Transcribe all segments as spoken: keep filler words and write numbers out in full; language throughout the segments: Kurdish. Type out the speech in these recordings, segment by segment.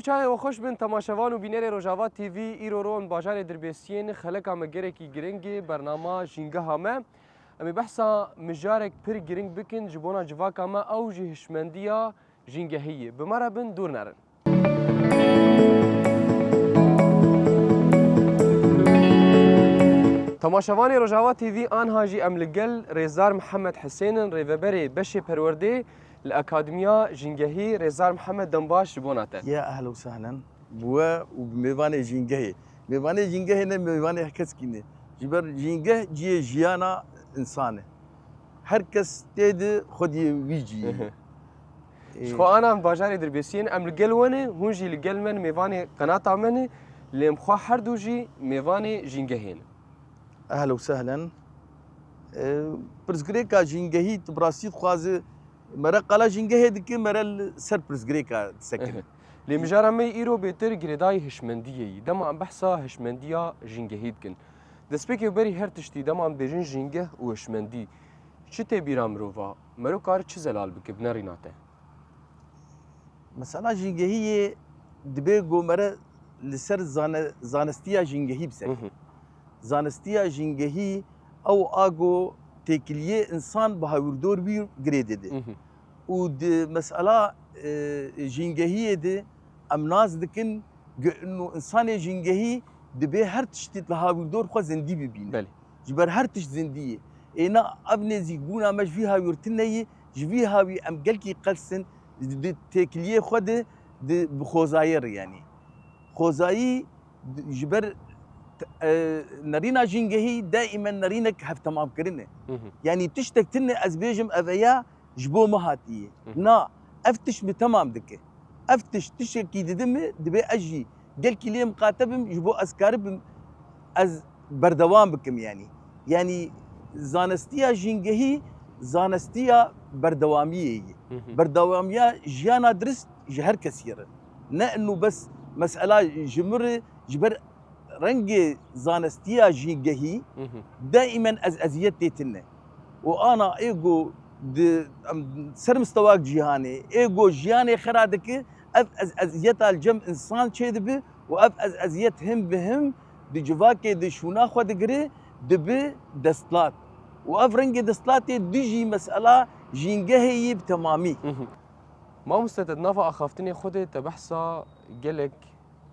Çaxê we xweş bin, temaşevan û bînerê Rojava T V, îro ron bajarê Dirbêsiyê ne, xeleka me gerekî giring e, bernama Jîngeha me. Em ê behsa mijarek pir giring bikin ji bona civaka me, ew jî hişmendiya jîngehî ye. Bi me re bin, dûr nerin. Temaşevanê Rojava T V, anha jî em li gel Rêzdar Mihemed Hisên in, rêveberê beşê perwerdê li Akademiya Jîngehî. Rêzdar Mihemed, dem baş ji bona te. Ya ehlen û sehlen bi we û bi mêvanê Jîngehê. Mêvanê Jîngehê ne mêvanê her keskî ne. Ji ber Jîngeh cihê jiyana însan e. Her kes tê di xwediyê wî cihê ye. Ji xwe ana em bajarê Dirbêsiyê ne, em li gel we ne, hûn jî li gel me ne, mêvanê qenata me ne, lê em xwe her du jî mêvanê Jîngehê ne. Ehlen û sehlen. E, pirsgirêka Jîngehî, tu bi rastî dixwaze mere qala Jîngehê dike, mere li ser pirsgirêka disekine. Lê mijara me yî îro bêtir girêdayî hişmendiyê yî. Dema em behsa hişmendiya Jîngehî dikin, destpêkê berî her tiştî dema em dibêjin Jîngeh û hişmendî, çi tê bîra mirova? Mero kare çi zelal bike bi nerîna te? Mesela Jîngehiyê dibe ku mere li ser zane-, zanistiya Jîngehî bisekin. Zanistiya Jîngehî ew a ku têkiliyê însan bi hawîrdor wî girê dide. Û di mesela, e, Jîngehiyê de em nas dikin ku însanê Jîngehî dibê her tiştî li hawîrdor xwe zindî bibîne. Belê. Ji ber her tişt zindî ye. Êna ev nêzîkbûna me ji vî hawîrtinê ye, ji vî hawî em gelkî qels in di têkiliyê xwe de, di, bi xwezayê re yanî. Xwezayî di, ji ber t-, e, nerîna Jîngehî daîmen nerînek hevtemamkirin e. Yanî tiştek tune ez bêjim ev ya ji bo min hatiye. Na, ev tişt min temam dike. Ev tişt, tiştekî dide min, dibe ez jî gelkî lê miqate bim, ji bo ez karibim, ez berdewam bikim yanî. Yanî zanistiya Jîngehî, zanistiya berdewamiyê ye. Berdewamiya jiyana dirist ji her kesî re. Ne inu bes mesela ji min re, ji ber rengê zanistiya Jîngehî daîmen ez eziyet tê tune. Û ana ê ku di, em, ser mistewak cîhanê, ê ku jiyanê xera dike, ev ez, eziyeta li cem însan çêdibe û ev ez, eziyet him bi him di civakê de şûna xwe digire, dibe destlat. Û ev rengê destlatê dijî mesela Jîngehê yî bi temamî. Mamoste, te di nava axaftinê xwe de te behsa gelek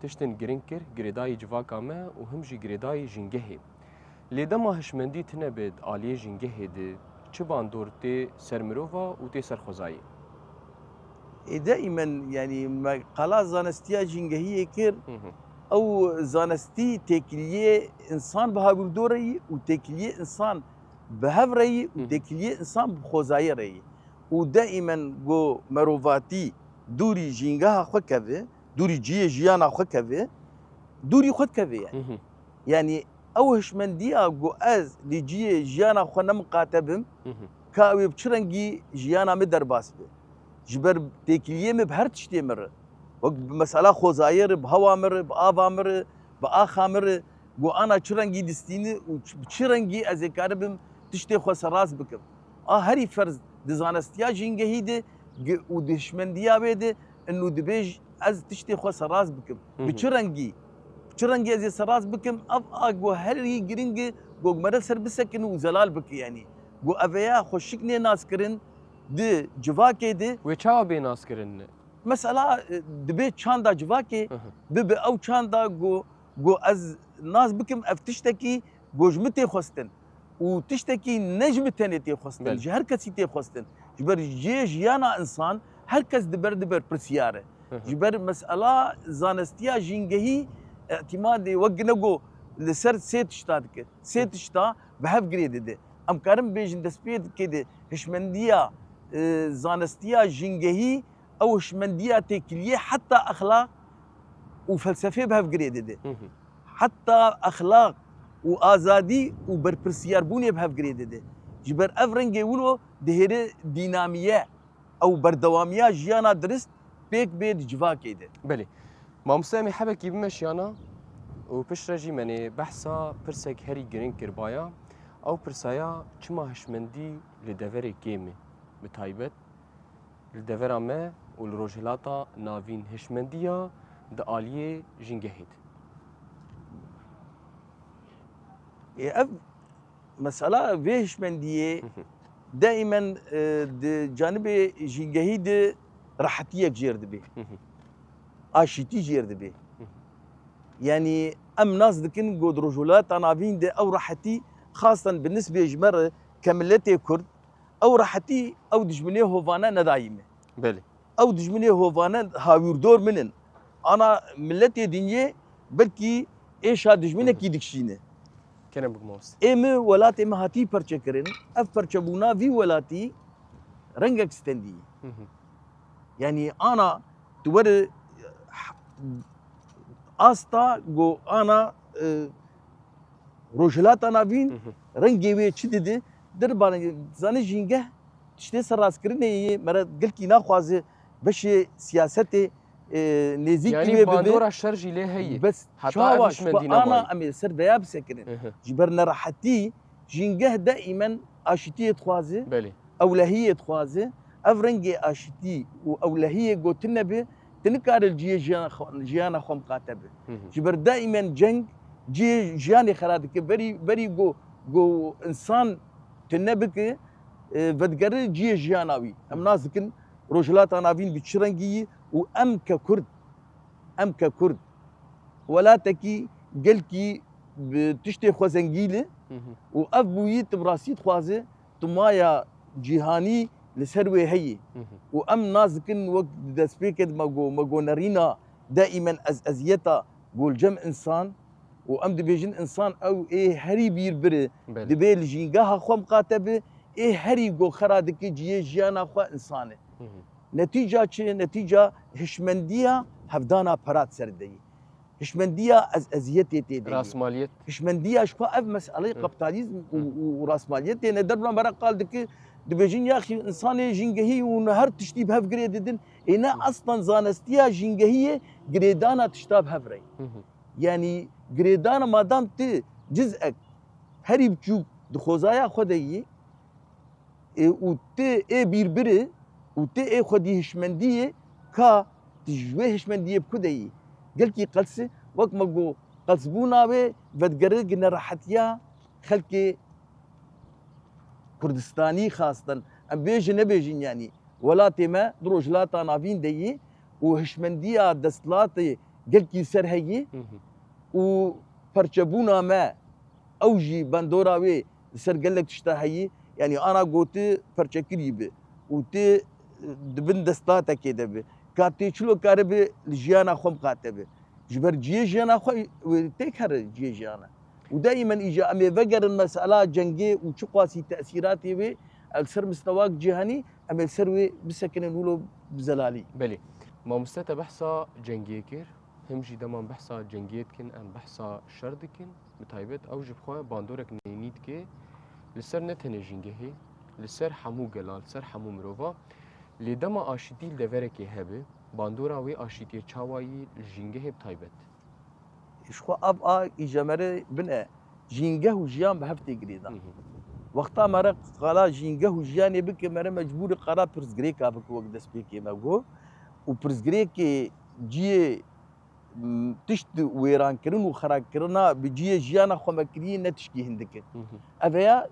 tiştên giring kir, girêdayî civaka me û him jî girêdayî Jîngehê. Lê dema hişmendî tune be di aliyê Jîngehê de, çi bandor tê ser mirova û tê ser xwezayê? Ê daîmen, yanî me qala zanistiya Jîngehiyê kir, ew zanistî têkiliyê însan bi hawîrdor re yî û têkiliyê însan bi hev re yî û têkiliyê însan bi xwezayê re yî. Û daîmen ku merovatî dûrî Jîngeha xwe keve, dûrî cihê jiyana xwe keve, dûrî xwe dikeve yanî. Yanî ew hişmendiya ku ez li cihê jiyana xwe ne miqate bim, ka ew ê bi çi rengî jiyana min derbas be. Ji ber têkiliyê min bi her tiştê min re. Wek mesela xwezayê re, bi hewa min re, bi ava min re, bi axa min re, ku ana çi rengî distîne û çi, bi çi rengî ez ê karibim tiştê xwe serrast bikim. A herî ferz di zanistiya Jîngehî de gi-, û di hişmendiya wê de inu dibêj ez tiştê xwe serrast bikim. Bi çi rengî? Bi çi rengî ez ê serrast bikim? Ev a ku herî giring e, ku me re ser bisekin û zelal bike yanî. Ku ev ya xweşik nê naskirin di civakê de. Wê çawa bê naskirin? Mesela, e, dibê çanda civakê bibe ew çanda ku, ku ez nas bikim ev tiştekî ku ji min tê xwestin. Û tiştekî ne ji min tenê tê xwestin, ji her kesî tê xwestin. Ji ber cihê jiyana însan her kes di ber di berpirsiyar e. Ji ber mesela zanistiya Jîngehî îtîmadê wek ne ku li ser sê tişta dike. Sê tişta bi hev girê dide. Em karin bêjin destpêkê de hişmendiya, e, zanistiya Jîngehî ew hişmendiya têkiliyê heta exlaq û felsefê bi hev girê dide. Heta exlaq û azadî û berpirsiyarbûnê bi hev girê dide. Ji ber ev rengê wilo dihêre dînamiye, ew berdewamiya jiyana dirist pêk bê di civakê de. Belê. Mamoste, em ê hebekî bimeşiyana û piştre jî me nê behsa pirsek herî giring kiribaya. Ew pirsaya çima hişmendî li deverê kêm e? Bi taybet li devera me û li Rojhilata Navîn hişmendiya di aliyê jîngehê de? Ê, ev mesela vê hişmendiyê daimen, e, di canibê jîngehî de rehetiyek jêr dibe. Aşîtî jêr dibe. Yanî em nas dikin ku di Rojhilata Navîn de ew rehetî xasten bi nisbê ji me re ke miletê Kurd, ew rehetî ew dijminê hovane nedayî me. Belê. Ew dijminê hovane hawîrdor min in. Ana miletê dinyê belkî êşa dijminekî dikişîne. Kerem bik mamoste. Ê min welatê min hatî perçekirin. Ev perçebûna vî welatî rengek stendî. Yanî ana tu were asta ku ana, e, Rojhilata Navîn rengê wê çi didi? Dir bane, zanî jîngeh tiştê serrastkirinê yê, me re gelkî naxwaze beşê siyasetê, e, nêzîkî wê bibe. Yanî bandora şer jî lê heye. Bes çawa ji xwe ana em ê ser veya bisekirin. Ji ber nerehetî jîngeh daimen aşîtiyê dixwaze. Belê. Ewlehiyê dixwaze. Ev rengê aşîtî û ewlehiyê ku tune be, tu nikare li cihê jiyan xwe, jiyana xwe miqate be. Ji ber daimen ceng cihê jiyanê xera dike. Berî, berî ku, ku insan tune bike, e, vedigere cihê jiyana wî. Em nas dikin Rojhilata Navîn bi çi rengî yî û em ke Kurd, em ke Kurd, welatekî gelkî bi tiştê xwe zengîn e û ev bûyî tu bi rastî dixwaze tu maya cîhanî li ser wê heye. Û em nas dikin wek di destpêkê de me got, me got nerîna daimen ez eziyeta got li cem insan û em dibêjin insan ew ê herî bîr bire, dibê li jîngeha xwe miqate be, ê herî got xera dike cihê jiyana xwe insan e. Netîca çi? Netîca hişmendiya hevdana pera di ser de yî. Hişmendiya ez eziyetê tê de yî. Rasmaliyet. Hişmendiya ji xwe ev meseleyê kapitalizm û, û, û rasmaliyetê ne. Derbna me re qal dike, dibêjin yaxî insanê jîngehî û her tiştî bi hev girê didin. Ê ne aslan zanestiya jîngehiyê girêdana tişta bi hev re. Yanî girêdana madam tu cizek herî biçûk di xwezaya xwe de yî, ê, û tu ê bîrbirî û tu ê xwedî hişmendiyê ka tu ji wê hişmendiyê bi ku de yî? Gelkî qels e, wek me got, qelsbûna wê vedigere gi nerehetiya xelkê Kurdistanî xastin. Em bêjin nebêjin yanî. Welatê me di Rojhilata Navîn de yî û hişmendiya desthilatê gelkî ser heyî û perçebûna me ew jî bandora wê li ser gelek tişta heyî, yanî ana goti perçekirî bi û tê di bin desthilatekê de bi. Ka tê çilo karibi li jiyana xwe miqate bi. Ji ber cihê jiyana xwe wê têk here cihê jiyana. Û daimen îca em ê vegerin mesela cengê û çiqasî tesîratê wê li ser mistewak cîhanî em ê li ser wê bisekinin wilo bi zelalî. Belê. Mamoste te behsa cengê kir. Him jî dema em behsa cengiyê dikin, em behsa şer dikin. Bi taybet ew ji bi xwe bandorek neyînî dike li ser ne tenê jîngehê, li ser hemû gela, li ser hemû mirova. Lê dema aşîtî li deverekê hebe, bandora wê aşîtiyê çawa yî li jîngehê bi taybet? Ji xwe ev a îja me re bine. Jîngeh û jiyan bi hev tê girêdan. Wexta me re qala jîngeh û jiyanê bike, me re mecbûr e qala pirsgirêka bike wek destpêkê me got. Û pirsgirêkê ciyê, m, tişt wêrankirin û xerakirina bi ciyê jiyana xwe me kiriye ne tişkî hindik e. Ev ya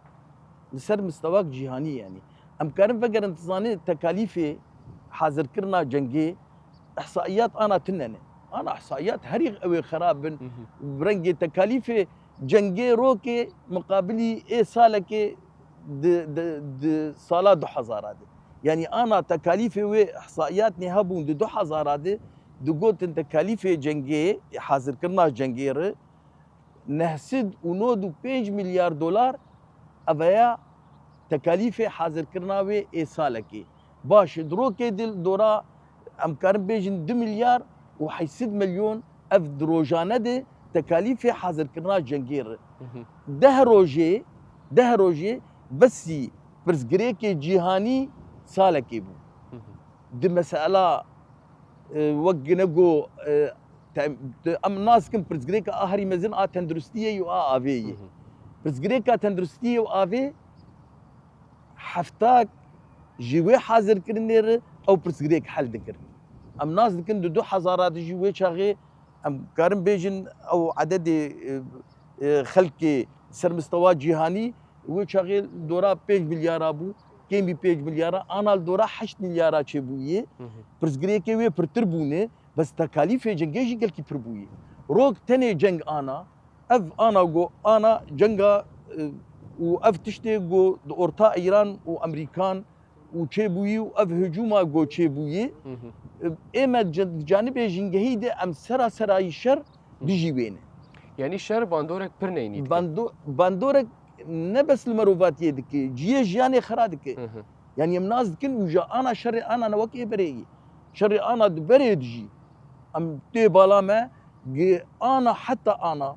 li ser mistewak cîhanî yanî. Em karin vegerin dizanê tekalîfê hazirkirina cengê, ihsaiyat ana tune ne. Ana ihsaiyat herî ew ê xerab bin. Bi rengê tekalîfê cengê rokê miqabilî ê salekê di, di, di sala du hezara de. Yanî ana tekalîfê wê ihsaiyatnê hebûn di du hezara de, digotin tekalîfê cengê, hazirkirina cengê re, neh sed û nod û pênc milyar dolar ev ya tekalîfê hazirkirina wê ê salekê. Baş e, di rokê dil dora em karin bêjin du milyar û heşt sed milyon ev di rojane de tekalîfê hazirkirina cengê re. Deh rojê, deh rojê besî pirsgirêkê cîhanî salekê bû. Di mesela, e, wek gine go, e, te-, te-, em nas dikin pirsgirêka a herî mezin a tenduristiyê û a avê yê. Pirsgirêka tenduristiyê û avê heftak ji wê hazirkirinê re ew pirsgirêk hel dikirin. Em nas dikin di du hezara de jî wê çaxê em karin bêjin ew ededê, e, e, xelkê ser mistewa cîhanî wê çaxê dora pênc milyara bû, kêm bî pênc milyara, ana li dora heşt milyara çêbûyê. Hı hı. Pirsgirêkê wê pirtir bûne, bes tekalîfê cengê jî gelkî pir bûyê. Rok tenê ceng ana, ev ana go ana cenga, e, û ev tiştê go di orta Îran û Amerîkan û çêbûyî û ev hicûma go çêbûyî, Hı hı. e, ê me ce-, di canibê jîngehî de em sera serayî şer Hı. dijî wê ne. Yanî şer bandorek pir neynî dike. Bando-, bandorek ne bes li merovatiyê dike, cihê jiyanê xera dike. Hı hı. Yanî em nas dikin û ji ana şerê ana ne wek ê berê yî. Şerê ana di berê dijî. Em tê bala me gi ana heta ana.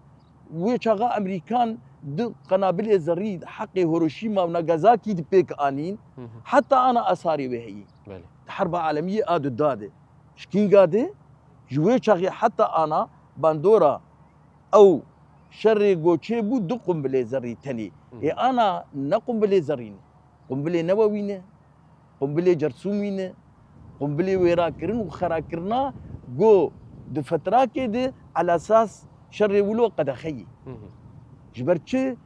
Wê çaxa Amerîkan du qenabilê zerrî heqê Hiroşîma û Nagasakî di pêk anîn, Hı hı. heta ana asarê wê heyî. Belê. Di herba alemiyê a du da de. Şikînga de, ji wê çaxê heta ana bandora ew şerê go çêbû du qumbilê zerrî tenê. Hı hı. Ê ana ne qumbilê zerrî ne. Qumbilê newewî ne. Qumbilê cersûmî ne, qumbilê wêrakirin û xerakirina go di fetrakê de elasas şerê wilo qedexe ye. Hı hı. Ji ber çi?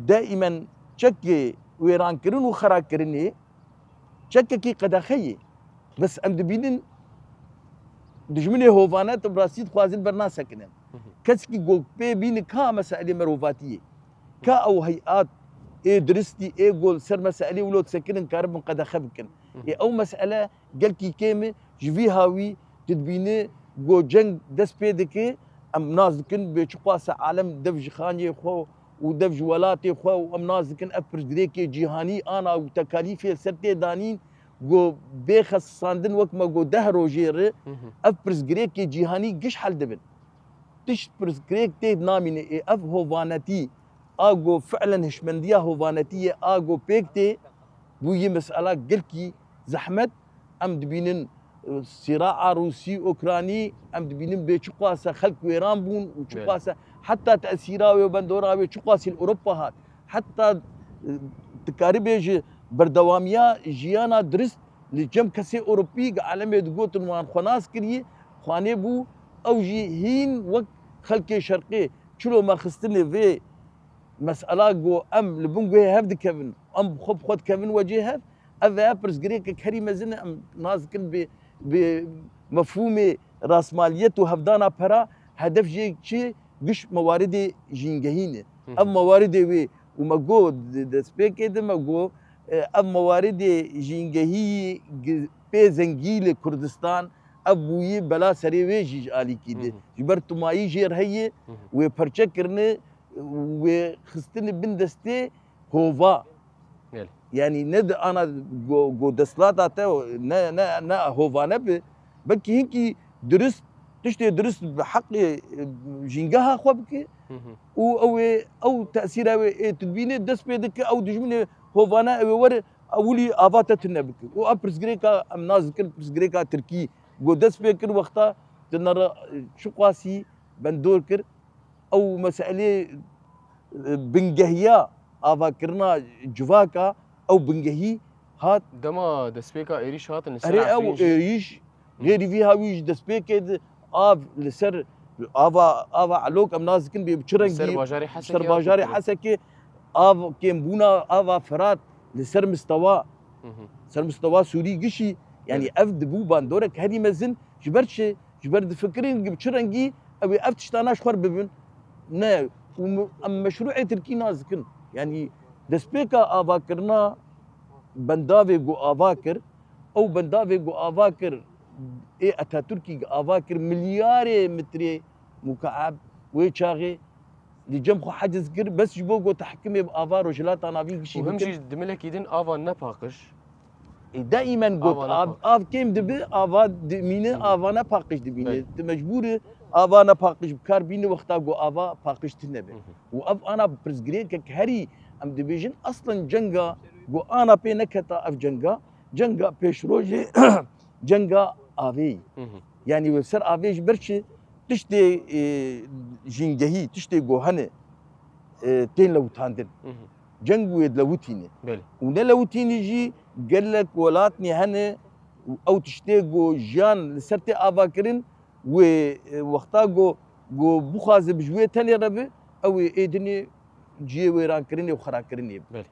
Daîmen çekê wêrankirin û xerakirinê çekekî qedexe ye. Bes em dibînin dijminê hovane tu bi rastî dixwazin bernasekinin. Hı hı. Kesekî go pê bîni ka meselê merovatiyê. Ka ew heyat ê diristî ê go li ser meselê wilo disekinin karibin qedexe bikin. Hı hı. Ê ew mesele gelkî kêm e, ji vî hawî tu dibîne go ceng dest pê dike, em nas dikin bê çiqas e alem dev ji xaniyê xwe û dev ji welatê xwe û em nas dikin ev pirsgirêkê cîhanî ana û tekalîfê ser tê danîn go bê xesisandin wek me go deh rojê re Hı hı. ev pirsgirêkê cîhanî giş hel dibin. Tişt pirsgirêk tê namîne ê ev hovanetî a go fi'len hişmendiya hovanetî ye a go pêk tê bûyî mesela gelkî zehmet em dibînin, e, sîraa Rûsî-Ukranî em dibînin bê çiqas e xelk wêran bûn û Belê. çiqas e heta tesîra wê û bendora wê çiqasî li Ewropa hat. Heta, e, dikarî bêje berdewamiya jiyana dirist li cem kesê Ewropî gi alemê digotin wan xwe nas kiriye, xwanê bû ew jî hîn wek xelkê şerqê çilo me xistinê vê mesela go em li bin guhê hev dikevin, em bi xwe bi xwe dikevin wecê hev, ev veya pirsgirêkek herî mezin e, em nas dikin bi, bi mefhûmê rasmaliyet û hevdana pera hedef jê çi giş mewaridê jîngehî ne. Hı hı. Ev mewaridê wê û me go di destpêkê de me go, e, ev mewaridê jîngehî gi-, pê zengî li Kurdistan ev bûyî bela serê wê jî ji alîkî de. Hı hı. Ji ber tumayî jê re heye, Hı hı. wê perçe kirine, wê xistine bin destê hova. Belê. Yanî ne di ana go, go desthilata te ne, ne, ne hovane bi. Belkî hinkî dirist, tiştê dirist bi heqê, e, jîngeha xwe bike. Hı hı. Û ew ê, ew tesîra wê ê tu dibînê dest pê dike, ew dijminê hovane ew ê were ewilî ava te tune bike. Û ev pirsgirêka em nas dikin, pirsgirêka Tirkî. Go dest pê kir wexta tu nere çiqasî bendor kir. Ew meselê, e, bingehiya avakirina civaka, ew bingehî hat. Dema destpêka êrîş hatin li ser Erê ew Efrîn jî êrîş, Hı. Gêrî vî hawî ji destpêkê de av li ser ava, ava elok em nas dikin bê bi çi Li ser rengî, bajarê li Hesekê ser bajarê hatin. Hesekê av kêmbûna ava Firat li ser mistewa, Hı hı. ser mistewa Sûrî gişî, yanî Evet. ev dibû bandorek herî mezin ji ber çi? Ji ber difikirin bi çi rengî ew ê ev tiştana ji xwe re bibin? Ne, û mi-, em meşrûê Tirkî nas dikin. Yanî destpêka avakirina bendavê ku ava kir, ew bendavê ku ava kir, ê Atatürkî ava kir, milyarê metrê mukaeb wê çaxê li cem xwe heciz kir, bes ji bo ku tehkimê bi ava Rojhilata Navîn gişî Û him bikin. Jî di milekî din ava ne paqij. Ê, daîmen got, Ava ne av, paqij. Av kêm dibe, ava dimîne, Hı hı. Ava ne paqij dibîne. Belê. Tu mecbûr e ava ne paqij bi kar bîne wexta ku ava paqij tune be. Hı hı. Û ev ana pirsgirêkek herî, em dibêjin, aslen cenga ku ana pê neketa ev cenga, cenga pêşrojê, cenga avê yî. Hı hı. Yanî wê ser avê ji ber çi? Tiştê, e, jîngehî, tiştê ku hene, e, tên lewitandin. Hı hı. Ceng wê dilewitîne. Belê. Û nelewitîne jî gelek welatnê hene, Ew tiştê ku jiyan li ser tê avakirin, wê, e, wexta ku, ku bixwaze bi ji wê tenê re be, ew ê êdinê cihê wêrankirinê û xirakirinê be. Belê.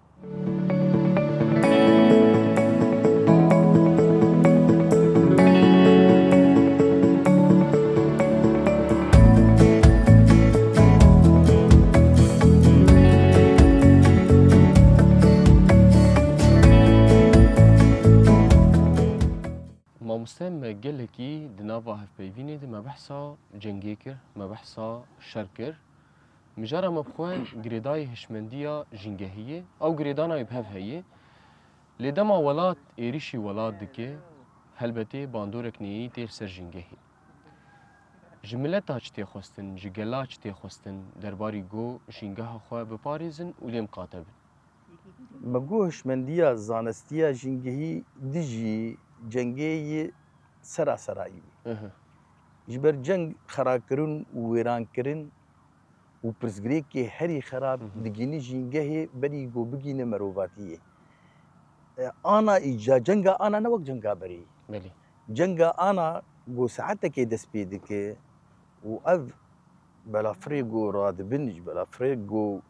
Mamoste, me gelekî di nava hevpeyvînê de me behsa cengê kir, me behsa şer kir. Mijara me bi xwe girêdayî hişmendiya jîngehî ye. Ew girêdana wê bi hev heye. Lê dema welat êrîşî welat dike, helbetê bandorek neyî tê li ser jîngehê. Ji mileta çi tê xwestin, ji gela çi tê xwestin, derbarî go jîngeha xwe biparêzin û lê miqate bin? Me got hişmendiya zanestiya jîngehî dijî cengê yê seraserayî bû. Hı hı. Ji ber ceng xerakirin û wêrankirin û pirsgirêkê herî xerab Hı hı. digihîne jîngehê berî ku bigihîne merovatiyê. E, ana îca cenga ana ne wek cenga berê. Belê. Cenga ana ku saetekê dest pê dike û ev belafirê ku radibin, ji belafirê ku,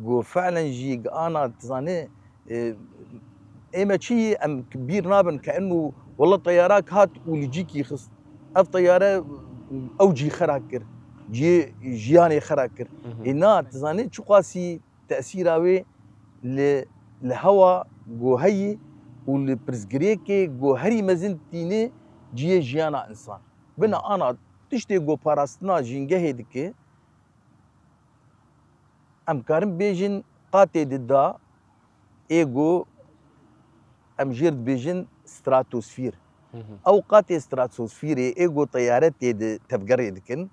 ku fiilen jî ana dizane, e, ê me çi yî em bîr nabin ke inu wela teyarak hat û li cîkî xist. Ev teyare ew cî xera kir, cihê jiyanê xera kir. Hı hı. Ê na dizane çiqasî tesîra wê li, li hewa ku heyî û li pirsgirêkê ku herî mezin tîne cihê jiyana însan. Bina ana tiştê ku parastina jîngehê dike, em karin bêjin qatê di da ê ku em jêr dibêjin stratosfîr. Hı hı. Ew qatê stratosfîrê ê ku teyare tê di tevgerê dikin,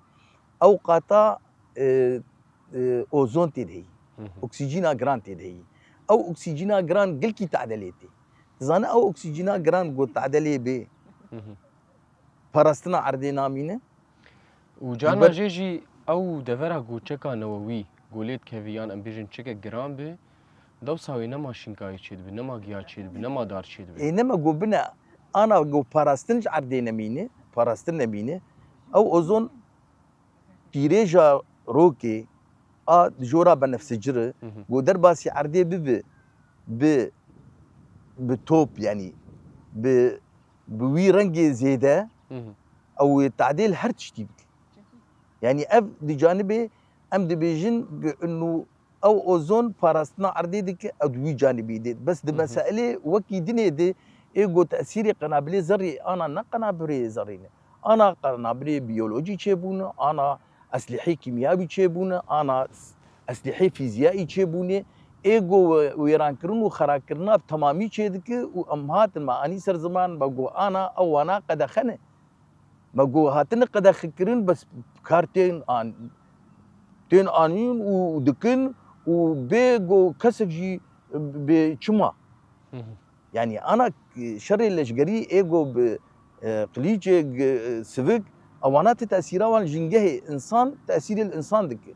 ew qata, e, e, ozon tê de heyî. Hı hı. Oksîjîna giran tê de heyî. Ew oksîjîna giran gilkî tedelê tê. Dizane ew oksîjîna giran ku tedelê bê, Hı hı. parastina erdê namîne. Û carna Ber- jê jî ew devera ku çeka newewî ku lê dikevî yan em bêjin çekek giran bi, dewsa wê nema şînkayê çêdibi, nema giya çêdibi, nema dar çêdibi. Ê nema ku bine, ana ku parastin ji erdê nemîne, parastin nemîne, ew ozon pîrêja rokê a jora benefsicir e, Hı hı. ku derbasî erdê bibe, bi, bi top, yanî bi, bi wî rengê zêde, Hı hı. ew ê tadê li her tiştî bike. Yanî ev di canibê em dibêjin ku inu ew ozon parastina erdê dike, ew di wî canibî dê. Bes di Hı hı. meselê wekî dinê de ê ku tesîrê qenabilê zerrî ana ne qenabilê zerrî ne. Ana qenabilê biyolojî çêbûne, ana eslîhê kîmyawî çêbûne, ana s-, eslîhê fîziyayî çêbûne. Ê ku we-, wêrankirin û xerakirina bi temamî çêdike û em hatin me anî ser ziman me got ana ew wana qedexe ne. Me got hatine qedexekirin bes kar tên an-, tên anîn û dikin û bê got kesek jî bê çima. Hı hı. Yanî ana şerê leşgerî ê got bi, e, qilîçek, e, sivik, ewana ti tesîra wan jîngehê însan tesîrê li însan dike.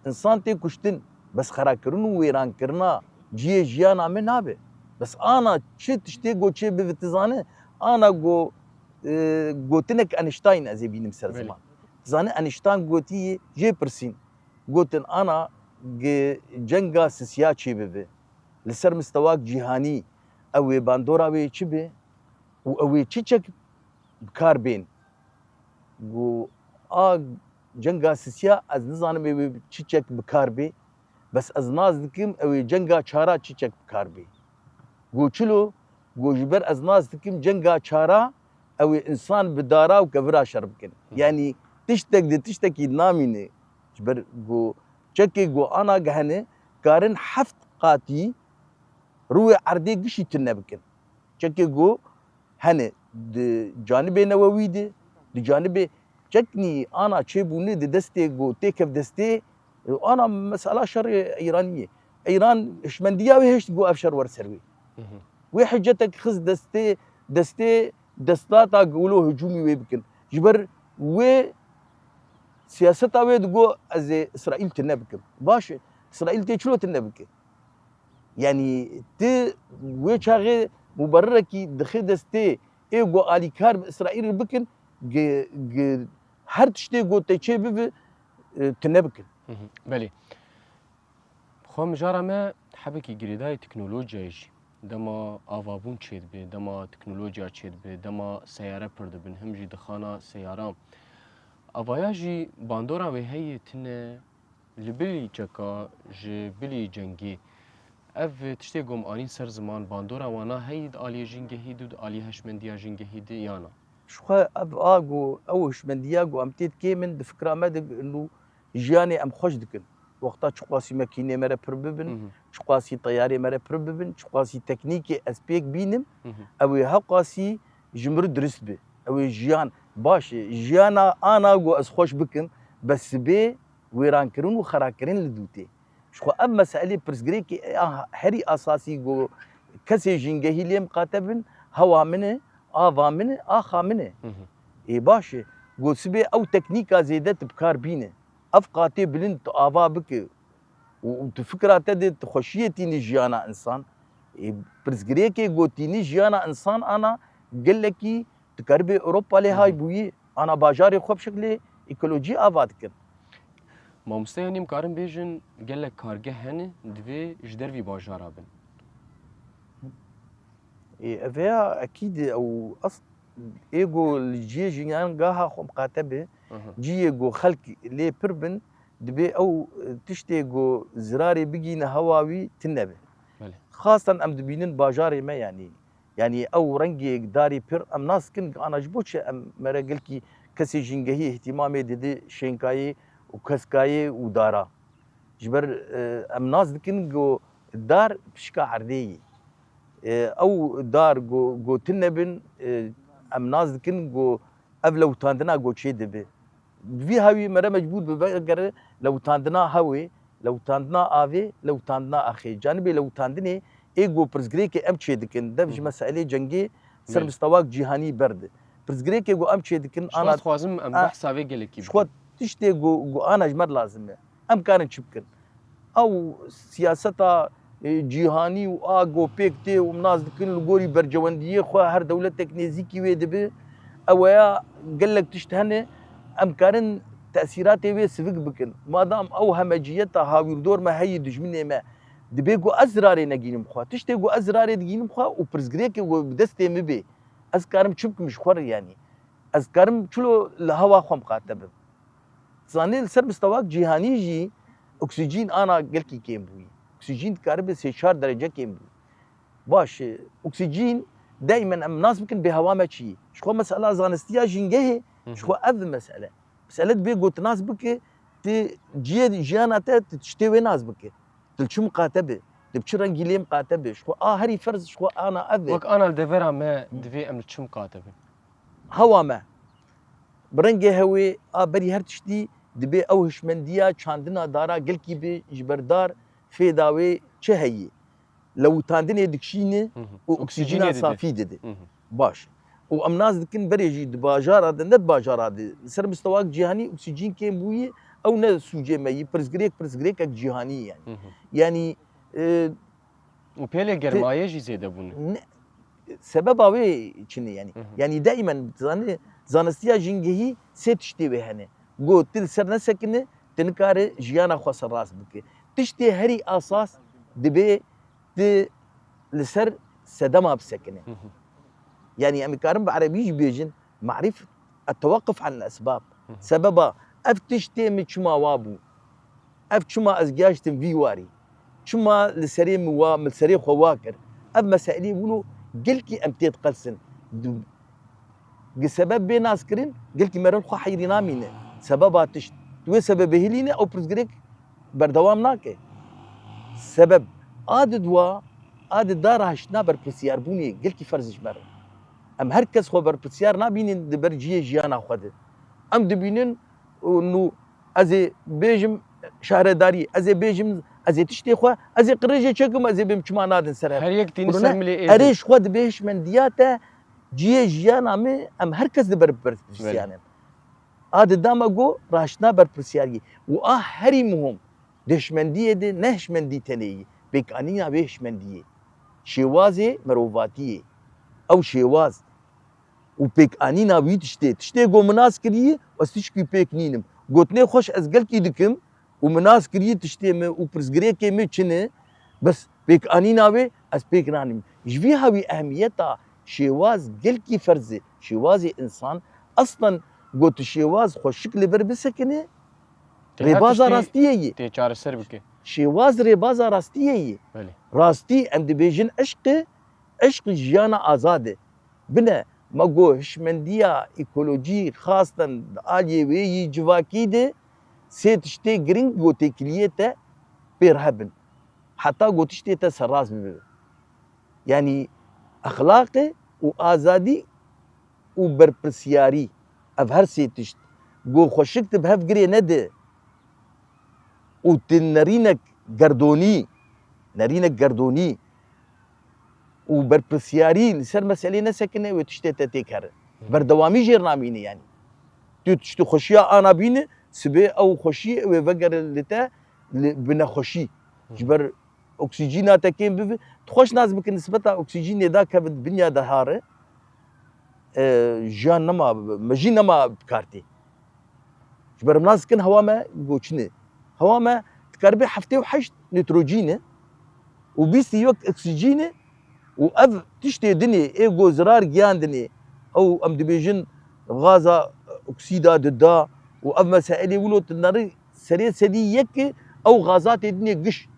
Însan tê kuştin, bes xerakirin û wêrankirina cihê jiyana me nabe. Bes ana çi tiştê got çê bibe ti zane, ana got, e, gotinek Einstein ez ê bînim ser Belê. ziman. Ti zane Einstein gotiyê jê pirsîn. Gotin ana ge cenga sisiya çê bibe. Li ser mistewak cîhanî ew ê bandora wê çi be û ew ê çi çek bi kar bên. Got a cenga sisiya ez nizanim ê wê çi çek bi kar bê. Bes ez nas dikim ew ê cenga çara çi çek bi kar bê. Got çilo? Got ji ber ez nas dikim cenga çara ew ê însan bi dara û kevira şer bikin. Hı. Yanî tiştek di tiştekî namîne. Ji ber got çekê got ana gehene karin heft qatî rûyê erdê gişî tune bikin. Çekê got hene di canibê newewî de, di canibê çeknî ana çêbûne di destê ku têkev destê, e, ana mesela şerê Îranî ye. Îran hişmendiya wê hişt ku ev şer were ser wê. Hı hı. Wê hicetek xist destê, destê destdata ku wilo hicûmî wê bikin. Ji ber wê siyaseta wê digo ez ê Îsraîl tune bikim. Baş e, Îsraîl tê çilo tune bike? Yanî ti wê çaxê mubererekî dixê destê ê ku alîkar bi Îsraîlê bikin, gi, gi, her tiştê ku te çê bibe, e, tune bikin. Hı hı. Belê. Xwe mijara me hebekî girêdayî teknolojiyayê jî. Dema avabûn çêdibe, dema teknolojiya çêdibe, dema seyare pir dibin, him jî dixana seyara. Avaya jî bandora wê heye tune li bilî çeka ji bilî cengê. Ev tiştê ku em anîn ser ziman, bandora wana heye di aliyê jîngehî de û di aliyê hişmendiya jîngehî de yana? Ji xwe ev a ku ew hişmendiya ku em tê dikê min di fikra me de nû jiyanê em xweş dikin. Wexta çiqasî mekînê me re pir bibin, Mhm. çiqasî teyarê me re pir bibin, çiqasî teknîkê ez pêk bînim, Mhm. ew ê hewqasî ji min re dirist be. Ew ê jiyan baş e. Jiyana ana ku ez xweş bikim, bes sibê wêrankirin û xerakirin li dû tê. Ji xwe ev meselê pirsgirêkê ya herî esasî ku kesê jîngehî lê miqate bin, hewa min e, ava min e, axa min e. Mhm. Ê baş e, ku sibê ew teknîka zêde tu bi kar bîne. Ev qatê bilind tu ava bike û, û tu fikra te de tu xweşiyê tînî jiyana însan. Ê pirsgirêkê ku tînî jiyana însan ana gelekî Dikaribê Ewropa lê Hı hı. hay bûyî, ana bajarê xwe bi şeklê ekolojî ava dikin. Mamoste, yanî em karin bêjin gelek kargeh hene, divê ji dervî bajara bin. Ê, ev ya ekîd e, ew as-, ê ku li cihê jiyan gaha xwe miqate be, Hı hı. cihê ku xelk lê pir bin, dibê ew, e, tiştê ku zirarê bigîne hewa wî tune be. Belê. Xastan em dibînin bajarê me, yanî Yanî ew rengê darê pir em nas dikin, ana ji bo çi em mere gelkî kesê jîngehî îhtîmamê didi şênkayê û keskayê û dara. Ji ber, e, em nas dikin ku dar pişka erdê yî. E, ew dar ku, ku tune bin, e, em nas dikin ku ev lewtandina ku çê dibe. Bi vî hawî mere mecbûr bibe gere lewtandina hewê, lewtandina avê, lewtandina axê. Canibê lewtandinê ê ku pirsgirêkê em çêdikin, dev ji Hı hı. meselê cengê ser Belê. mistewak cîhanî berde. Pirsgirêkê ku em çêdikin, Ji xwe ana ez dixwazim em a, behsa vê gelekî ji xwe bikin. tiştê ku, ku ana ji me lazim e. Em karin çi bikin? Ew siyaseta, e, cîhanî û a ku pêk tê û em nas dikin li gorî bercewendiyê xwe her dewletek nêzîkî wê dibe. Ew ya gelek tişt hene, em karin tesîratê wê sivik bikin. Madam ew hemeciyeta hawîrdor me heyî dijminê me, dibê ku ez zirarê negînim xwe. Tiştê ku ez zirarê digînim xwe û pirsgirêkê ku bi destê min bê, ez karim çi bikim ji xwe re yanî? Ez karim çilo li hewa xwe miqate bim? Zanî li ser mistewak cîhanî jî oksîjîn ana gelkî kêm bûyî. Oksîjîn dikaribe sê çar derece kêm bûyî. Baş e, oksîjîn daimen em nas bikin bê hewa me çi yî. Ji xwe mesela zanistiya jîngehê, Hı hı. ji xwe ev mesele. Mesele dibê ku tu nas bike, tu cihê jiyana te, tu tiştê wê nas bike. Tu li çi miqate be? Tu bi çi rengî lê miqate be? Ji xwe a herî ferz ji xwe ana ev e. Wek ana li devera me divê em li çi miqate bin? Hewa me. Bi rengê hewê a berî her tiştî dibê ew hişmendiya çandina dara gelkî be ji ber dar fêda wê çi heyî? Lewitandinê dikişîne Hı hı. û Oksîjînê oksîjîna dide. safî dide. Hı hı. Baş. Û em nas dikin berê jî di bajara de, ne di bajara de. Li ser mistewak cîhanî oksîjîn kêm bûyî, ew ne sûcê me yî, pirsgirêk, pirsgirêkek cîhanî ye yanî. Hı hı. Yanî, e, Û pêlê Ti- germayê jî zêde bûne. Ne, sebeba wê çi ne yanî? Hı hı. Yanî daimen zanî, zanistiya jîngehî sê tiştê wê hene. Got, tu li ser nesekine, tu nikare jiyana xwe serrast bike. Tiştê herî asas dibê tu li ser sedema bisekine. Hı hı. Yanî em ê karin bi erebî jî bêjin, marîf et-tewaqquf anil esbab. Hı hı. Sebeba ev tiştê min çima wa bû? Ev çima ez gihaştim vî warî? Çima li serê min wa, min serê xwe wa kir? Ev meselê wilo gelkî em tê diqelsin. Du-, gi sebeb bê naskirin, gelkî meriv xwe heyrî namîne. Sebeba tişt. Tu wê sebebê hilîne, ew pirsgirêk berdewam nake. Sebeb a di dua, a di da rahiştina berpirsiyarbûnê, gelkî ferz ji me re. Em her kes xwe berpirsiyar nabînin di ber cihê jiyana xwe de. Em dibînin û nû ez ê bêjim şahredarî, ez ê bêjim, ez ê tiştê xwe, ez ê qirêjê çêkim, ez ê bêm çima nadin ser hev. Her yek tîni Bunu ser ne? milê êdî. Erê ji xwe dibê hişmendiya te cihê jiyana me, em her kes di ber berpirsiyan in. A di dama go raştina berpirsiyariyê. Û a herî muhim, di hişmendiyê de ne hişmendî tenê yî, pêkanîna vê hişmendiyê. Şêwazê mirovatiyê. Ew şêwaz û pêkanîna wî tiştê. Tiştê ku min nas kirî, ez tişkî pêk nînim. Gotinê xweş ez gelkî dikim û min nas kirî tiştê min û pirsgirêkê min çi ne, bes pêkanîna wê ez pêk nanîm. Ji vî hawî ehmiyeta şêwaz gelkî ferz e. Şêwazê însan, eslen ku tu şêwaz xweşik li vir bisekine, Tê her rêbaza tiştî rastiyê ye. Tê çareser bike. Şêwaz rêbaza rastiyê ye. Belê. Rastî, em dibêjin eşq e, eşq jiyana azad e. Bine, me got hişmendiya ekolojî xastan di aliyê wê yî civakî de sê tiştê giring ku têkiliyê te pê re hebin. Heta ku tiştê te serrast bibe. Yanî exlaqê û azadî û berpirsiyarî, ev her sê tişt ku xweşik tu bi hev girê nede û tu nerînek gerdonî, nerînek gerdonî û berpirsiyarî li ser meselê nesekine, wê tiştê te têk here. Berdewamî jêr namîne yanî. Tu tiştê xweşiya ana bîne, sibê ew xweşî ew ê vegere li te li, bi nexweşî. Ji ber oksîjîna te kêm bibe. Tu xweş nas bikin nisbeta oksîjînê dakeve di binya dehare, e, jiyan nema, mejî nema bi kar tê. Ji ber em nas dikin hewa me goçin e. Hewa me dikaribe heftê û heşt nitrojîn e û bîst û yek oksîjîn e û ev tiştê din ê, ê ku zirar giyan din ê. Ew em dibêjin gaza oksîda dida û ev meselê wilo tu nerî serê sedî yek e, ew gaza tê dinê giş.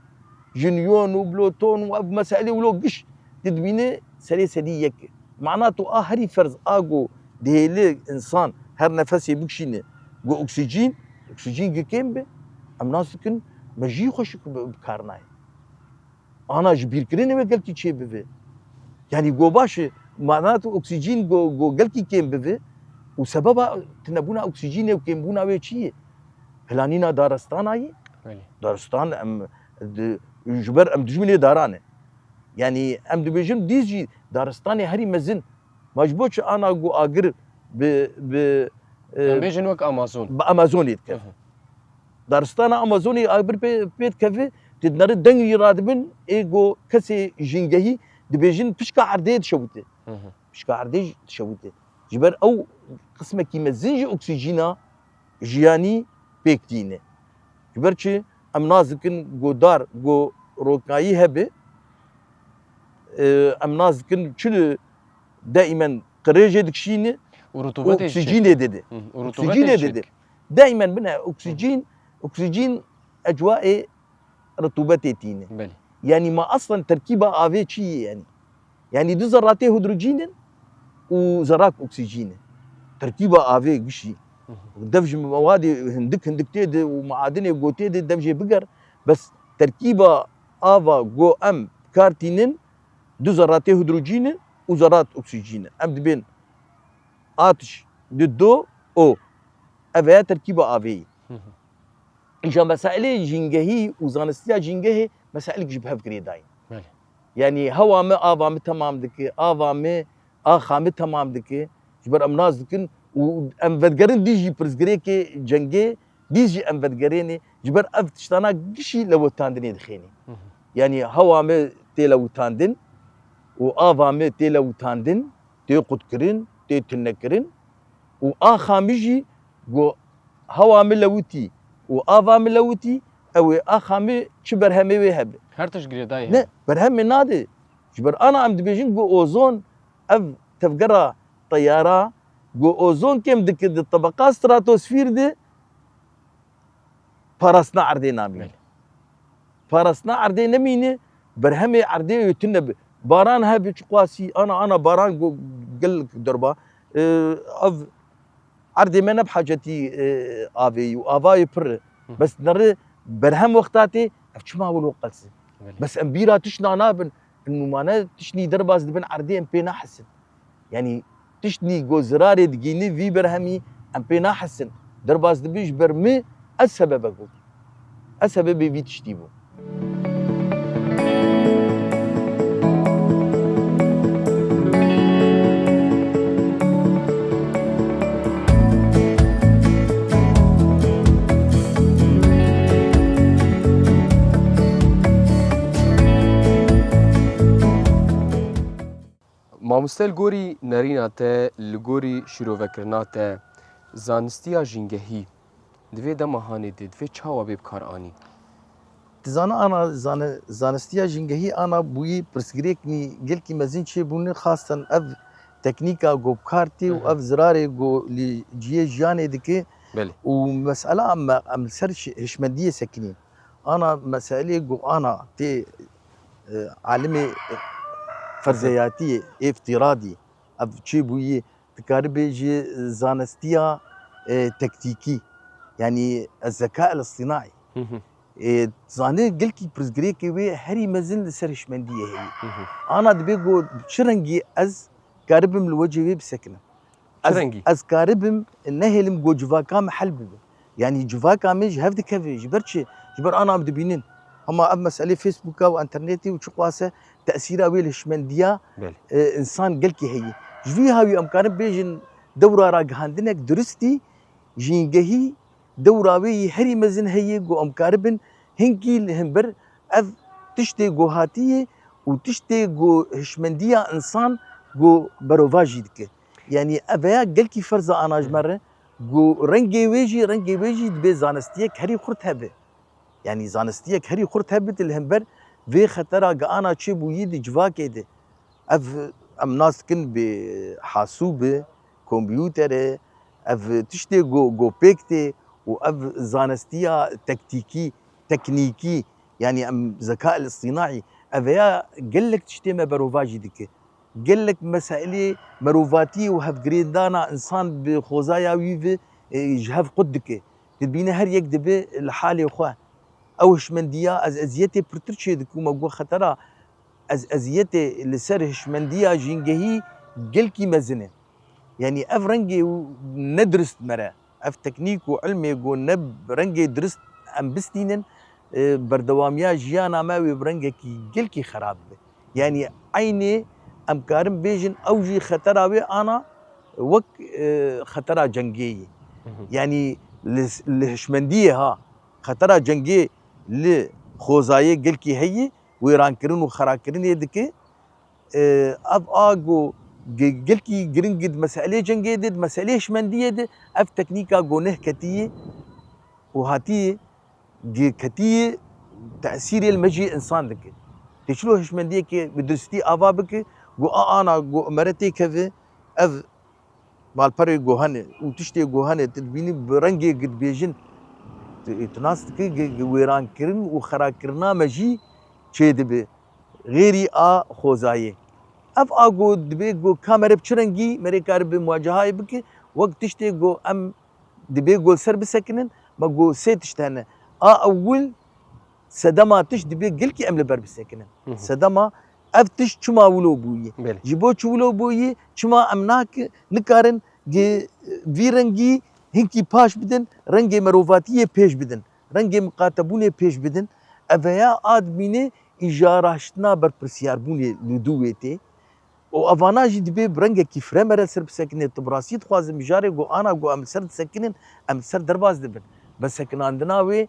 Ji neon û bloton û ev meselê wilo giş. Tu dibîne serê sedî yek e. Mana tu a herî ferz a ku dihêle însan her nefesê bikişîne, ku oksîjîn, oksîjîn gi kêm be, em nas dikin, me jî xweşik bi, bi kar nayê. Ana ji bîrkirinê wê gelkî çê bibe. Yanî go baş e, mana tu oksîjîn go, go gelkî kêm bibe û sebeba tunebûna oksîjînê û kêmbûna wê çi ye? Hilanîna daristana ye. Belê. Daristan em di, ji ber em dijminê daran e. Yanî em dibêjin dîz jî daristanê herî mezin. Ma ji bo çi ana ku agir bi, bi, e, Em bêjin wek Amazon. Bi Amazonê dike. Hı hı. Daristana Amazonê agir pê, pê dikeve, tu dineri deng jî radibin, ê ku kesê jîngehî dibêjin pişka erdê dişewite. Hı hı. Pişka erdê jî dişewite. Ji ber ew qismekî mezin ji oksîjîna jiyanî pêk tîne. Ji ber çi? Em nas dikin ku dar, ku rokayî hebe, e, em nas dikin çi li deîmen qirêjê dikişîne Û û rutubetê jî oksîjînê çêdike. dide. Hı, û rutubetê Oksîjînê jî dide. çêdike. Deîmen bine oksîjîn, oksîjîn ecwaê rutubetê tîne. Belê. Yanî ma aslen terkîba avê çi ye yanî? Yanî du zeratê hidrojîn in û zerak oksîjîn in. Terkîba avê gişî. Hı hı. Dev ji mewadê hindik hindik tê de û madenê go tê de dev jê biger. Bes terkîba ava go em kar tînin du zeratê hidrojîn in û zerat oksîjîn in. Em dibên atiş, du do, O. Ev e terkîba avê ye. Hı hı. Îja meselê jîngehî û zanistiya jîngehê meselek ji bi hev girêdayî. Belê. Yanî hewa me ava me temam dike, ava me axa me temam dike. Ji ber em nas dikin û em vedigerin dî jî pirsgirêkê cengê, dî jî em vedigerênê. Ji ber ev tiştana gişî lewitandinê dixênê. Hı hı. Yanî hewa me tê lewitandin û ava me tê lewitandin, tê qutkirin, tê tunekirin û axa me jî ku hewa min lewitî û ava min lewitî, ew ê axa min çi berhemê wê hebe. Her tişt girêdayî Ne, hebe. Berhemê nade. Ji ber ana em dibêjin ku ozon, ev tevgera teyara, ku ozon kêm dike di tebeqa stratosfîr de, parastina erdê namîne. Belê. Parastina erdê nemîne, berhemê erdê wê tune bi. Baran hebe çiqasî, ana, ana baran go-, gelek derba. Ee, ev erdê me ne bi hacetî, e, avê yî û avayê pir e. Hı. Bes nere berhem wexta tê, ev çima wilo qels e? Belê. Bes em bîra tiştna nabin, em nûmane tiştnî derbas dibin erdê em pê nahesin. Yanî tiştnî ku zirarê digînî vî berhemî em pê nahesin. Derbas dibi ji ber min ez sebebek bûm. Ez sebebê vî tiştî bûm. Mamoste, li gorî nerîna te, li gorî şîrovekirina te, zanistiya jîngehî di vê dema hanê de divê çawa bê bi kar anîn? Dizane ana zane-, zanistiya jîngehî ana bûyî pirsgirêknî gelkî mezin çêbûne, xasten ev teknîka ku bi kar tê û Hı hı. ev zirarê ku li cihê jiyanê dike Belê. û mesela em, em li ser şi-, hişmendiyê sekinîn. Ana meselê ku ana tê, e, alimê, e, ferzeyatiyê, îftiradî, ev çêbûyî dikaribe ji zanistiya, e, tektîkî, yanî ez-zeka el-istînaî. Hı hı. E, zane gelkî pirsgirêkê wê herî mezin li ser hişmendiyê heye. Hı hı. Ana dibe ku çi rengî ez karibim li wecê wê bisekinim. Çi Ez, rengî? ez karibim nehêlim ku civaka me hel bibe. Yanî civaka me ji hev dikeve. Ji ber çi? Ji ber ana em dibînin. Hema ev meselê Facebooka û internetê û çiqas e tesîra wê li hişmendiya, Belê. e, însan gelkî heye. Ji vî hawî em karin bêjin dewra ragihandinek duristî, jîngehî dewra wê yî herî mezin heye ku em karibin hinkî li hember ev tiştê ku hatiye û tiştê ku hişmendiya însan ku berovajî dike. Yanî ev ya gelkî ferza ana ji me re ku rengê wê jî, rengê wê jî dibê zanistiyek herî xurt hebe. Yanî zanistiyek herî xurt hebe li hember vê xetera ku ana çêbûyî di civakê de. Ev em nas dikin bi hasûb e, kompûter e, ev tiştê ku, ku pêk tê û ev zanistiya tektîkî, teknîkî, yanî em zeka el-istînaî, ev ya gelek tiştê me berovajî dike. Gelek meselê merovatiyê û hevgirêdana însan bi xwezaya wî ve, e, ji hev qut dike. Dibîne her yek dibe li halê xwe. Ew hişmendiya ez eziyetê pirtir çêdikim, me got xetera ez eziyetê li ser hişmendiya jîngehî gelkî mezin e. Yanî ev rengê û ne dirist me re. Ev teknîk û ilmê ku ne rengê dirist em bistînin, e, berdewamiya jiyana me wê bi rengekî gelkî xerab be. Yanî eynê em karin bêjin ew jî xetera wê ana wek, e, xetera cengê yî. Hı hı. Yanî li, li hişmendiyê ha xetera cengê li xozayê gelkî heye, wêrankirin û xerakirinê dike. E, ev a ku ge-, gelkî giring di meselê cengê de, di meselê hişmendiyê de, ev teknîka ku neh ketiyê û hatiyê, ge-, ketiyê tesîrê li me jî însan dike. Tê çilo hişmendiyekê bi duristî ava bike, ku a ana ku me re têkeve, ev malperê ku hene û tiştê ku hene, tu dibînî bi rengê ku dibêjin, tu, tu nas dikî, ge-, ge-, wêrankirin û xerakirina me jî çêdibe. Xêrî a xozayê. Ev a ku dibê ku ka mere bi çi rengî merê karibe muwacehayê bike, wek tiştê ku em dibê ku li ser bisekinin, me ku sê tişt hene. A ewil sedema tişt dibê gelkî em li ber bisekinin. Hı hı. Sedema ev tişt çima wilo bûyî? Belê. Ji bo çi wilo bûyî? Çima em nake-, nikarin gi-, vî rengî hinkî paş bidin, rengê merovatiyê pêş bidin, rengê miqatebûnê pêş bidin? Ev ya a dibîne îja raştina berpirsiyarbûnê li dû wê tê. Û evana jî dibê bi rengekî fireh me re ser bisekine. Tu bi rastî dixwazin mijarê ku ana ku em li ser disekinin, em li ser derbas dibin. Bi sekinandina wê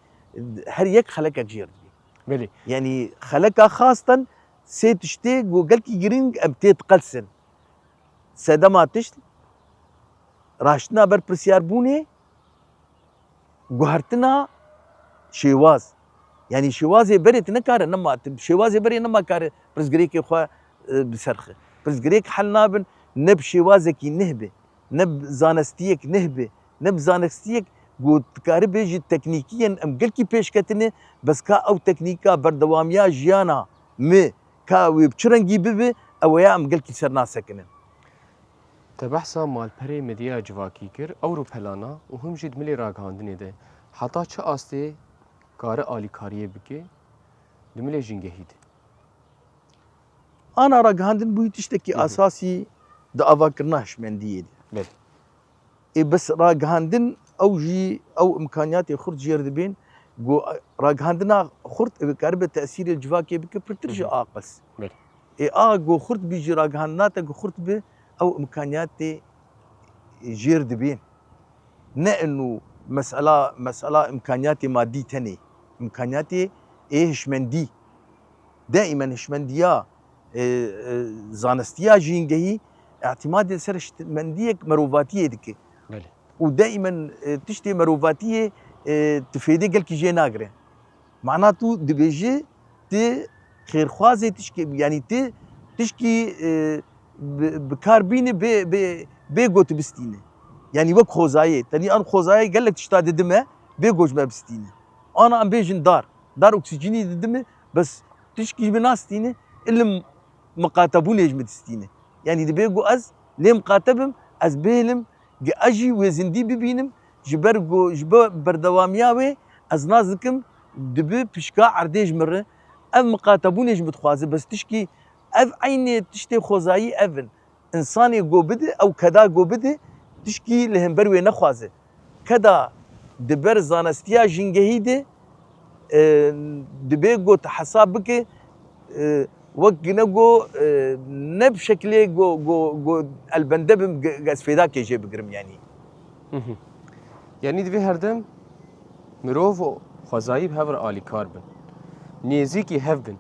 her yek xelekek jêr dibî. Belê. Yanî xeleka xasten sê tiştê ku gelkî giring em tê diqelsin. Sedema tişt, raştina berpirsiyarbûnê, guhertina şêwaz. Yanî şêwazê berê tu nekare nema, tu şêwazê berê nema kare pirsgirêkê xwe, e, bi ser xe. Pirsgirêk hel nabin ne bi şêwazekî neh be, ne bi zanestiyek neh be, ne bi zanestiyek ku dikare bêjî teknîkî yen em gelkî pêş ketine, bes ka ew teknîka berdewamiya jiyana me ka wê bi çi rengî bibe, ew ya em gelkî ser nasekinin. Te behsa malperê medya civakî kir, Ewropelana û him jî di milê ragihandinê de heta çi astê kare alîkariyê bike di milê jîngehî de? Ana ragihandin bûyî tiştekî Hı hı. esasî di avakirina hişmendiyê de. Belê. Ê bes ragihandin ew jî, ew imkaniyatê xurt jêr dibên, ku ragihandina xurt ê karibe tesîrê li civakê bike pirtir ji Hı hı. a qels. Belê. Ê a ku xurt bî jî ragihandina te ku xurt bi, ew imkaniyatê jêr dibên. Ne inu mesela, mesela imkaniyatê madî tenê. Imkaniyatê ê hişmendî. Daîmen hişmendiya, e, e, zanestiya jîngehî îtimadê ser şt-, mendiyek merovatiyê dike. Belê. Û daimen, e, tiştê merovatiyê, e, tu fêdê gelkî jê nagire. Mana tu dibêjî, tu xêrxwazê tişkî, yanî tu tişkî, e, bi, bi kar bînî bê, bê, bê got bistîne. Yanî wek xozayê. Tenî an xozayê gelek tişta didime, bê got ji me bistîne. Ana em bêjin dar. Dar oksîjînî didime, bes tişkî ji min nastîne, ilim miqatebûnê ji min distîne. Yanî dibê ku ez lê miqate bim, ez bêlim, gi ez jî wê zindî bibînim, ji ber ku, ji bo berdewamiya wê, ez nas dikim, dibi pişka erdê ji min re, ev miqatebûnê ji min dixwaze, bes tişkî ev eynê tiştê xwezayî ev in. Însanê go bide, ew keda go bide, tişkî li hember wê nexwaze. Keda di ber zanestiya jîngehî de, e, dibê go tu hesab bike, e, wek gine go, e, ne bi şekilê go, go, go elbende bim, ge-, ez fêdakê jê bigirim, yanî. Mhm. Yanî divê herdem mirov û xwezayî bi hev re alîkar bin. Nêzîkî hev bin.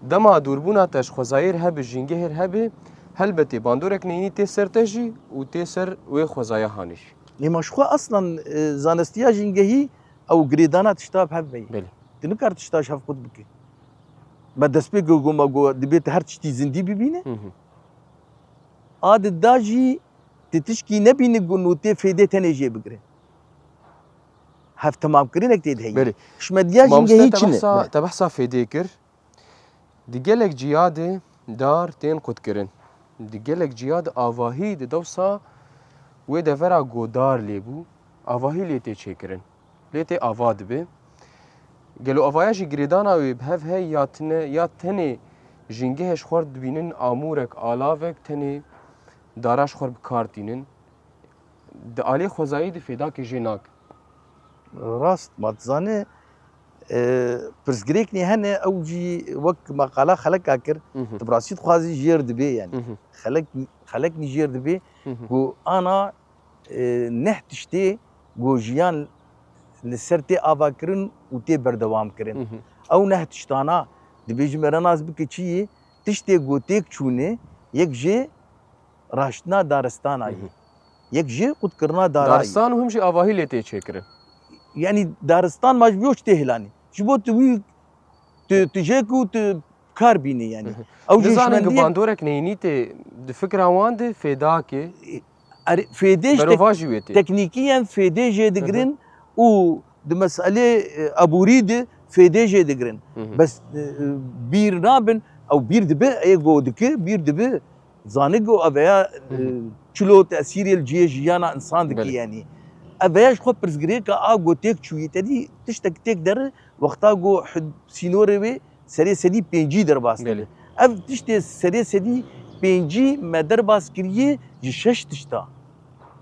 Dema dûrbûna te ji xwezayê re hebe, jîngehê re hebe, helbetê bandorek neyînî tê ser te jî û tê ser wê xwezaya hanê jî. Lê ma ji xwe aslan, e, zanestiya jîngehî ew girêdana tişta bi hev me ye. Belê. Tu nikar tişta ji hev qut bike. Me destpêkê got, me got, dibê tu her tiştî zindî bibîne. Hı hı. A di da jî tu tişkî nebîne ku nû tê fêdê tenê jê bigire. Hevtemamkirinek tê de heye. Belê. Hişmediya jîngehî çi ne? Mamoste, te behsa, te behsa fêdê kir. Di gelek ciya de dar tên qutkirin. Di gelek ciya de avahî di dewsa wê devera godar lê bû, avahî lê tê çêkirin. Lê tê ava dibe. Gelo avaya jî girêdana wê bi hev heye ya tine, ya tenê jîngehê ji xwe re dibînin amûrek, alavek, tenê dara ji xwe re bi kar tînin? Di alê xwezayî de fêdakê jê nakin. Rast, ma dizane, e, pirsgirêknî hene, ew jî wek me qala xeleka kir, Mhm. tu bi rastî dixwazî jêr dibê, yanî. Mhm. Xelek, xeleknî jêr dibê, Mhm. ku ana, e, neh tiştê ku jiyan li ser tê avakirin û tê berdewamkirin. Mhm. Ew neh tiştana, dibê ji me re nas bike çi yê, tiştê ku têk çûne, yek jê raştina daristana yê. Mhm. Yek jî qutkirina dara yê. Daristan û him jî avahî lê tê çêkirin. Yanî daristan ma ji bo çi tê hilanî? Ji bo tu wî, tu, tu jê ku tu kar bînî yanî. Mhm. Ew jî Nizanin ku hişmendiyek bandorek neyînî tê di fikra wan de fêdakê. Erê, fêdê ji tek-, Merova jî wê tê. teknîkiyen fêdê jê digirin Mhm. û di meselê, e, aborî de fêdê jê digirin. Mhm. Bes, e, e, bîr nabin, ew bîr dibe, ê go dike, bîr dibe. Zane go eveya, e, Mhm. çilo tesîrê li cihê jiyana însan dike Belê. yanî. Eveya ji xwe pirsgirêka a go têk çûyî, te dî tiştek têk dere, wexta go hud-, sînorê wê serê sedî pêncî derbas Belê. dibe. Ev tiştê serê sedî pêncî me derbas kiriye ji şeş tişta.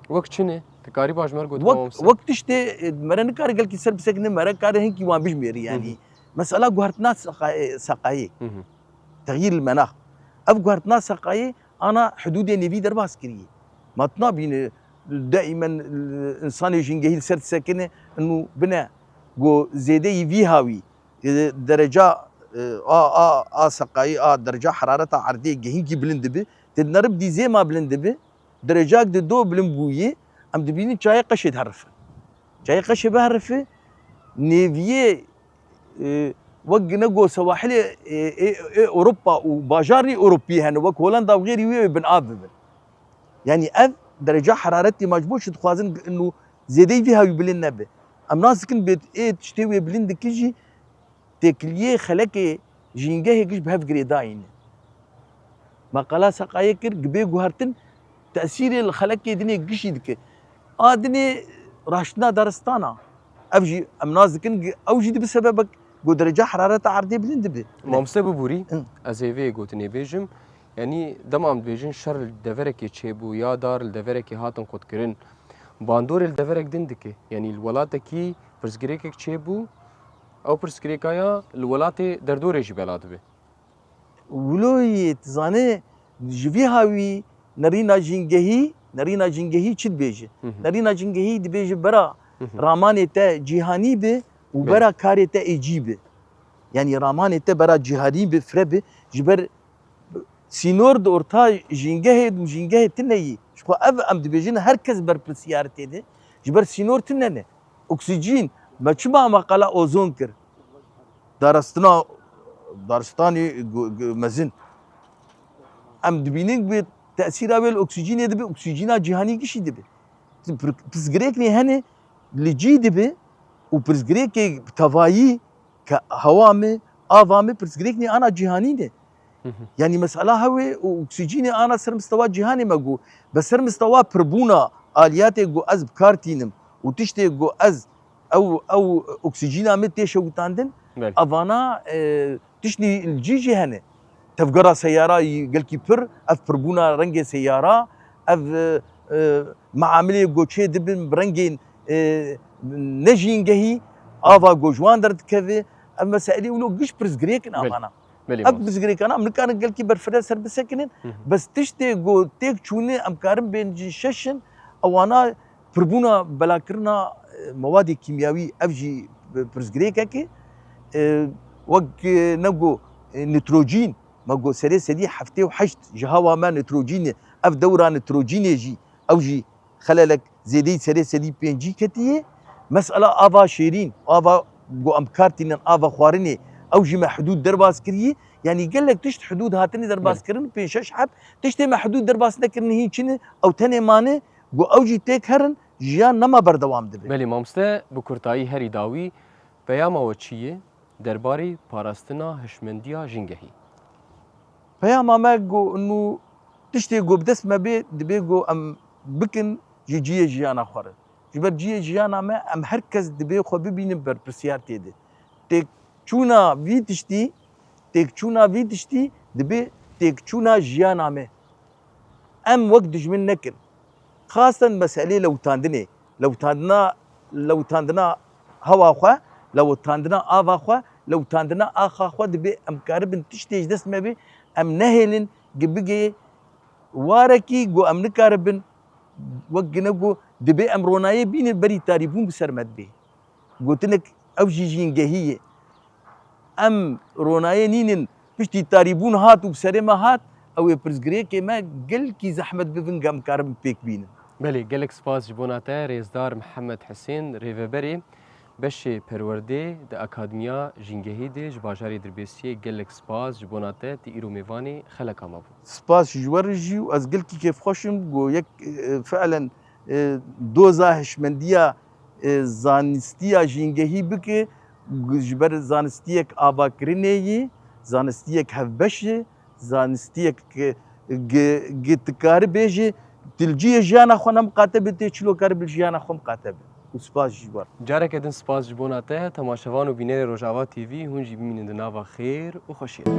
Wek çi ne? Te karî baş mer got Wek, mamoste. wek tiştê, e, mere nikare gelkî ser bisekine, mere kare hinkî wan bijmêri yanî. Hı hı. Mesela guhertina seqayê, seqayê. Hı hı. Texyîr li menax. Ev guhertina seqayê ana hudûdê nêvî derbas kiriye. Ma tu nabîne daîmen, e, însanê jîngehî li ser disekine, inu bine, go zêdeyî vî hawî, e, dereca, e, a, a, a seqayî, a dereca herareta erdê gehînkî bilind dibe, tê di nerib dî zêma bilind dibe, derecak di do bilind bûye, em dibînin çayê qeşê diherife. Çayê qeşê biherife, nêviyê, e, wek gine go sewahilê, e, e, e, Ewropa û bajarnî Ewropî hene, wek Holanda û xêrî wê wê bin av bibin. Yanî ev dereca heraretê ma ji bo çi dixwazin inu zêdeyî vî hawî bilind nebe. Em nas dikin bê ê tiştê wê bilind dike jî têkiliyê xelekê jîngehê giş bi hev girêdayî ne. Me qala seqayê kir, gibê guhertin tesîrê li xelekê dinê gişî dike. A dinê raştina daristana. Ev jî em nas dikin, ew jî dibe sebebek ku dereca herareta erdê bilind dibe. Mamoste Bibûrî, Hı. ez ê vê gotinê bêjim. Yanî dema em dibêjin şer li deverekê çêbû ya dar li deverekê hatin qutkirin, bandorê li deverek din dike. Yanî li welatekî pirsgirêkek çêbû, ew pirsgirêka ya li welatê derdorê jî bela dibe. Wilo yê, tu zanê, ji vî hawî nerîna jîngehî, nerîna jîngehî çi dibêje? Hı hı. Nerîna jîngehî dibêje bera Hı hı. ramanê te cîhanî be û Belê. bera karê te êcî be. Yanî ramanê te bera cîhanî be, fire be, ji ber Sînor di orta jîngehê û jîngehê tune yî. Ji xwe ev em dibêjin her kes berpirsiyar tê de. Ji ber sînor tune ne. Oksîjîn, me çima me qala ozon kir? Darastina, daristanê gu-, gu-, mezin. Em dibînin bi tesîra wê li oksîjînê dibe, oksîjîna cîhanî gişî dibe. Pir-, pirsgirêknê hene li cî dibe û pirsgirêkê tevayî ke hewa me, ava me, pirsgirêknê ana cîhanî ne. Hı hı. Yanî mesela hewê û oksîjînê ana ser mistewa cîhanê me got. Be ser mistewa pirbûna aliyatê got ez bi kar tînim û tiştê got ez ew, ew oksîjîna me tê şewitandin. Belê. Evana, e, tiştî li cî jî hene. Tevgera seyara yî gelkî pir, ev pirbûna rengê seyara, ev, e, e, meamilê goçê dibin bi rengên, e, ne jîngehî, ava go ji wan derdikeve. Ev meselê wilo giş pirsgirêk in. Belê. Evana. Belê, Ev mamoste. Pirsgirêkana em nikarin gelkî berfireh ser bisekinin. Hı hı. Bes tiştê go têk çûne em karin bên jî şeşin, ewana pirbûna belakirina, e, mewadê kîmyawî ev jî pirsgirêkek e. E, wek, e, ne go, e, nitrojîn, me go serê sedî heftê û heşt ji hewa me nitrojîn e. Ev dewra nitrojînê jî ew jî xelelek zêdeyî serê sedî pêncî ketiye. Mesela ava şêrîn, ava ku em kar tînin, ava xwarinê, ew jî me hidûd derbas kiriye. Yanî gelek tişt hidûd hatine derbas Belê. kirin, pênc şeş heb. Tiştê me hidûd derbas nekirin hîn çi ne, ew tenê mane, ku ew jî têk herin, jiyan nema berdewam dibe. Belê mamoste, bi kurtayî herî dawî, peyama we çi ye derbarê parastina hişmendiya jîngehî? Peyama me ku nû tiştê ku bi dest me bê, dibê ku em bikin ji cihê jiyana xwe re. Ji ber cihê jiyana me em her kes dibê xwe bibînin berpirsiyar tê de. Têkçûna vî tiştî, têkçûna vî tiştî dibê têkçûna jiyana me. Em wek dijmin nekin. Xasten meselê lewtandinê, lewtandina, lewtandina hewa xwe, lewtandina ava xwe, lewtandina axa xwe dibê em karibin tiştê ji dest me bê, em nehêlin gi bigê warekî ku em nikaribin, wek gine ku dibê em ronayê bînin berî tarîbûn bi ser me dibê. Gotinek ew jî jîngehî ye. Em ronayê nînin, piştî tarîbûn hat û bi serê me hat, ew ê pirsgirêkê me gelkî zehmet bibin, em karin pêk bînin. Belê, gelek spas ji bona te, rêzdar Mihemed Hisên, rêveberê beşê perwerdê di Akademiya Jîngehî de ji bajarê Dirbêsiyê. Gelek spas ji bona te, tu îro mêvanê xeleka me bû. Spas ji we re jî û ez gelkî kêfxweş im ku yek, e, fiilen, e, doza hişmendiya, e, zanistiya jîngehî bike, ji ber zanistiyek avakirinê yî, zanistiyek hevbeş e, zanistiyek, e, gi, gi tu kari bêjî, tu li cihê jiyana xwe ne miqate be, tê çilo kari bi jiyana xwe miqate be. Û spas ji we re. Careke din spas ji bona te, temaşevan û bînerê Rojava T V, hûn jî bimînin di nava xêr û xweşiyê de.